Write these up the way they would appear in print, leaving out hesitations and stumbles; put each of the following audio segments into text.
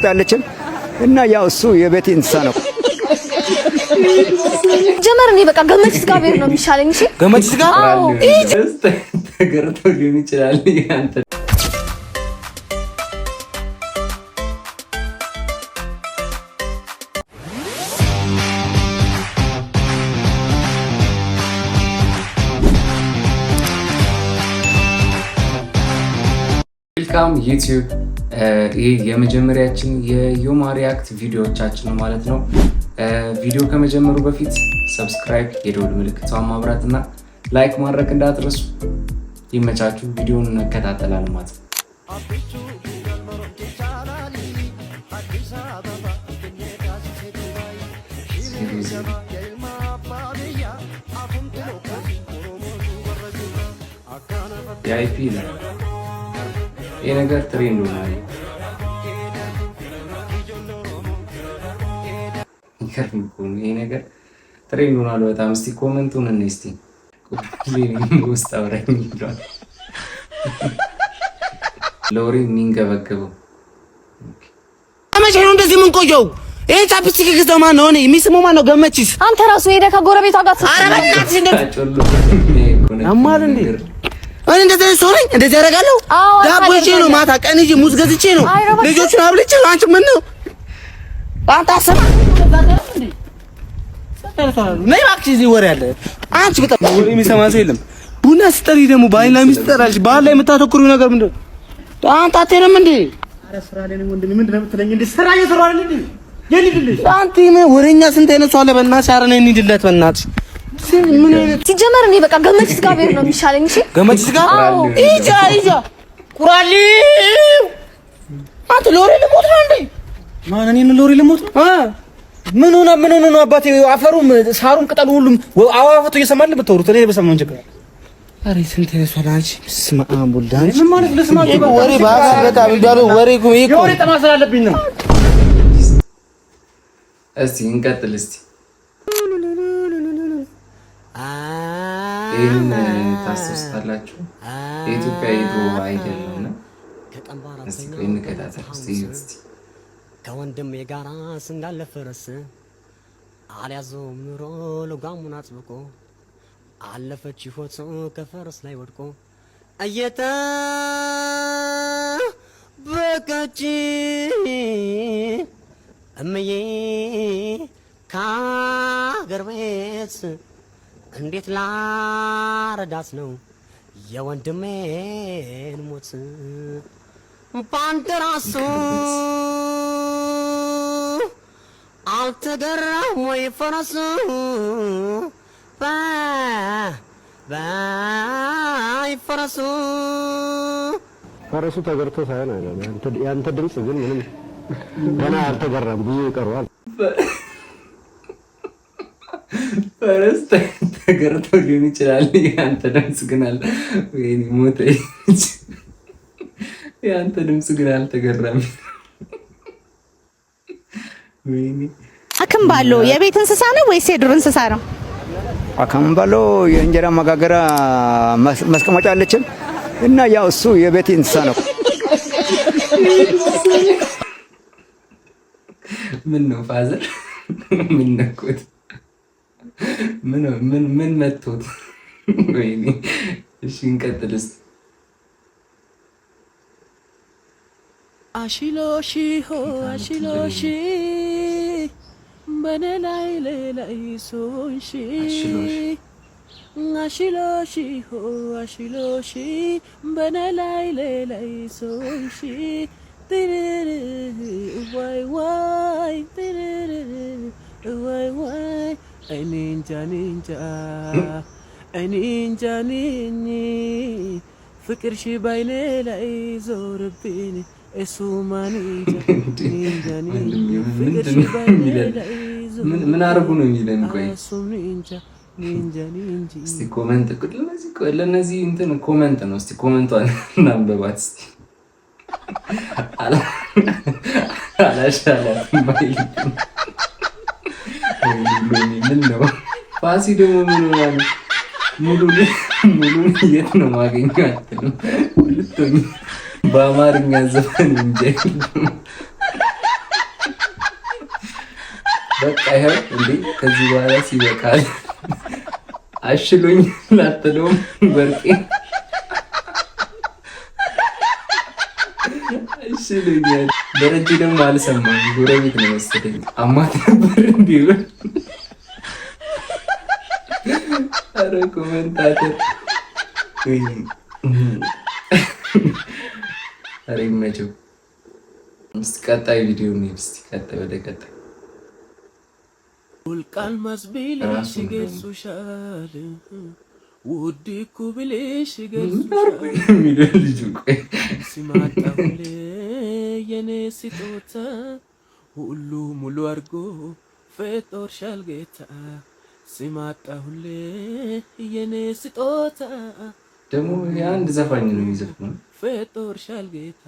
አለችን እና ያው እሱ የቤት እንስሳ ነው። ጀመር እኔ በቃ ገመችስ ጋር ብሄድ ነው የሚሻለኝ። እሺ ገመችስ ጋር አዎ። ተገርቶ ሊሆን ይችላል ያንተ። Welcome YouTube። ይህ የመጀመሪያችን የዮማ react ቪዲዮዎቻችን ነው ማለት ነው። ቪዲዮ ከመጀመሩ በፊት subscribe፣ የደወል ምልክቷን ማብራት እና like ማድረግ እንዳትረሱ። ይመቻችሁ። ቪዲዮውን እንከታተላለን ማለት ነው። የአይፒ ይላል ይህ ነገር trend ሆኗል። ይገርም እኮ ነው ይሄ ነገር trend ሆኗል በጣም። እስቲ comment ኡን እንይ እስቲ። ውስጥ አውራኝ ይሏል ለወሬ የሚንገበገበው። መቼ ነው እንደዚህ የምንቆየው? ይሄ chapstick የገዛው ማን ነው? እኔ የሚስመው ማን ነው? ገመችስ አንተ ራሱ ሄደህ ከጎረቤቷ ጋር ኧረ በእናትሽ አማል እንዴ! እኔ እንደዚህ ሰው ነኝ? እንደዚህ አደርጋለሁ? ዳቦ ይዤ ነው ማታ ቀን ይዤ ሙዝ ገዝቼ ነው ልጆቹን አብልቼ ነው። አንቺ ምን ነው አንተ አሰማ ነይ እባክሽ፣ እዚህ ወሬ አለ። አንቺ በጣም ወሬ የሚሰማ ሰው የለም። ቡና ስጠሪ ደግሞ ባልና ሚስት ትጠራለች። ባህል ላይ የምታተኩሪው ነገር ምንድን ነው? አንተ አትሄድም እንዴ? ኧረ ስራ ላይ ነኝ ወንድሜ። ምንድን ነው የምትለኝ? እንዴ ስራ እየሰራሁ አይደል እንዴ? አንተ ወሬኛ ስንት አይነት ሰው አለ። በእናትሽ ኧረ ነይ እንሂድለት በእናትሽ። ምን አይነት ሲጀመር እኔ በቃ ገመችስ ጋር ብሄድ ነው የሚሻለኝ። እሺ ገመችስ ጋር ኢጃ ኢጃ ቁራሌው አንተ ሎሬ ልሞት ነው እንዴ? ማን እኔን ሎሬ ልሞት ነው? ምን ሆነ ምን ሆነ ነው አባቴ? አፈሩም ሳሩም ቅጠሉ ሁሉም አዋፋቱ እየሰማል ብትወሩት እኔ በሰማሁ ምን ችግር አለ? ኧረ ስንት አይነት ሰው አንቺ። ስማ አምቡልዳ አንቺ ምን ማለት ልስማ? ወሬ ባስ በጣም እንዳለው ወሬ እኮ ይሄ እኮ የወሬ ጠማ ስላለብኝ ነው። እስቲ እንቀጥል እስቲ። ይህን ታስታውሳላችሁ? የኢትዮጵያ የድሮ አይደለም እና እስቲ ቆይ እንከታተል እስቲ እዩት እስቲ። ከወንድሜ ጋራ እንዳለ ፈረስ አልያዘውም ኑሮ ልጓሙን አጥብቆ አለፈች ሕይወቱ ከፈረስ ላይ ወድቆ እየጠበቀች እምዬ ከአገር ቤት እንዴት ላረዳት ነው የወንድሜን ሞት በአንድ ራሱ አልተገራም ወይ ፈረሱ በይ ፈረሱ ፈረሱ ተገርቶ ሳይሆን አይደለም። ያንተ ድምፅ ግን ምንም ገና አልተገራም፣ ብዙ ይቀረዋል። ፈረስ ተገርቶ ሊሆን ይችላል። ያንተ ድምፅ ግን አለ። ወይኔ ሞተ። ያንተ ድምፅ ግን አልተገራም። ወይኔ አክምባሎ የቤት እንስሳ ነው ወይስ የዱር እንስሳ ነው? አከምባሎ የእንጀራ መጋገሪያ ማስቀመጫ አለችን እና ያው እሱ የቤት እንስሳ ነው። ምን ነው father፣ ምን ነኩት? ምን ምን ምን መቶት? ወይኔ እሺ እንቀጥል እስኪ። አሽሎሺ ሆ አሽሎሺ በኔ ላይ ሌላ ይሶንሺ አሽሎሺ ሆ አሽሎሺ በኔ ላይ ሌላ ይሶንሺ ትርር ዋይ ዋይ ትርር ዋይ ዋይ እኔ እንጃ እኔ እንጃ እኔ እንጃ እኔ ፍቅርሽ ባይኔ ላይ ዞርብኝ እሱማ እኔ እንጃ ፍቅርሽ ባይኔ ላይ ምን አርጉ ነው የሚለን? ቆይ እሱም እንጃ እኔ እንጃ እኔ እንጂ እስቲ comment ለነዚህ እንትን comment ነው። እስቲ comment ቷን እናንበባት እስቲ። አላሻላትም አይልም። ምን ነው ፋሲ ደግሞ ምን ሆናል? ሙሉን ሙሉን የት ነው ማገኘው አትልም። ሁለቱም በአማርኛ ዘፈን እንጂ አይልም። በቃ ይኸው እንዴ፣ ከዚህ በኋላ ሲበቃል አሽሎኝ ላትለውም ወርቄ አሽሎኛል። ደረጀ ደግሞ አልሰማም፣ ጎረቤት ነው መሰለኝ አማት ነበር እንዲሁ። ኧረ commentator፣ ኧረ ይመቸው። እስኪ ቀጣይ ቪዲዮ እንሂድ። እስኪ ቀጣይ ወደ ቀጣይ ወልቃልማዝ ብልሽ ይገልጹሻል፣ ውድ እኮ ብልሽ ይገልጹሻል። የሚለው ልጁ ቆይ ሲማጣሁል የኔ ስጦታ ሁሉ ሙሉ አድርጎ ፈጦርሻል ጌታ። ሲማጣሁል የኔ ስጦታ ደግሞ የአንድ ዘፋኝ ነው የሚዘፍነው። ፈጦርሻል ጌታ።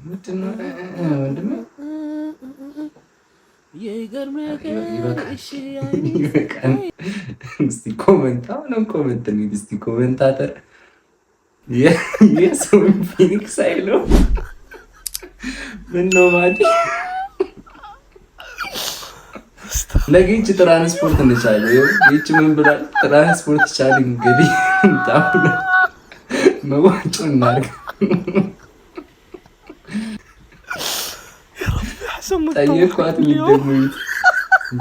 ምንድን ነው ወንድሜ? ይበቃል። እስቲ comment፣ አሁንም comment እንሂድ። እስቲ commentator የሰውን ፊኒክስ አይለው ምን ነው ማለት ነገ ይህች ትራንስፖርት እንቻለን። ይህች ምን ብላል? ትራንስፖርት ቻል እንግዲህ ጣፍለ መዋጮ እናድርግ። ጠየኳት። የሚደግሙት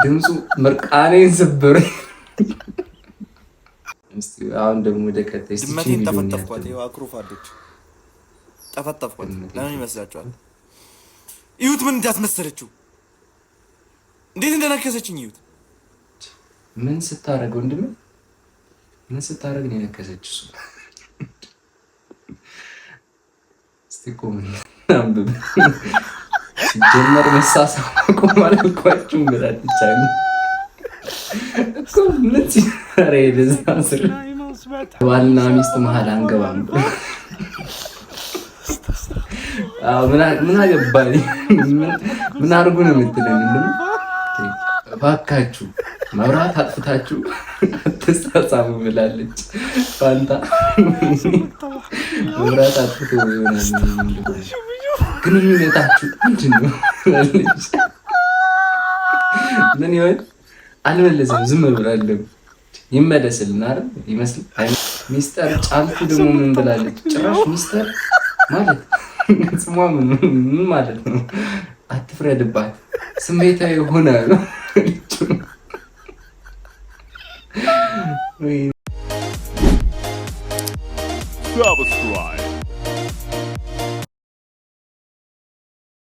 ድምፁ ምርቃኔን ሰበረኝ። አሁን ደግሞ ወደ ቀጣይ ድመቴን ጠፈጠፍኳት። ይኸው አኩርፋለች። ጠፈጠፍኳት። ለምን ይመስላችኋል? እዩት ምን እንዳስመሰለችው፣ እንዴት እንደነከሰችኝ እዩት። ምን ስታደርግ ወንድሜ፣ ምን ስታደርግ ነው የነከሰች? እሱ እስቲ comment አንብብ። ሲጀመር መሳሳም አቁም አላልኳችሁም ብላለች አሉ እኮ። ምን ሲሰራ የደዛ ስር ባልና ሚስት መሀል አንገባም። ምን አገባኝ? ምን አድርጉ ነው የምትለኝ? እባካችሁ መብራት አጥፍታችሁ አትሳሳሙ ብላለች ፋንታ። መብራት አጥፍቶ ይሆናል ግንኙነታችሁ ምንድን ነው ብላለች። ምን ይሆን አልመለሰም፣ ዝም ብላለሁ። ይመለስልን አይደል ይመስል። ሚስተር ጫልቱ ደግሞ ምን ብላለች? ጭራሽ ሚስተር ማለት ስሟ ምን ማለት ነው? አትፍረድባት፣ ስሜታዊ ሆነ ነው።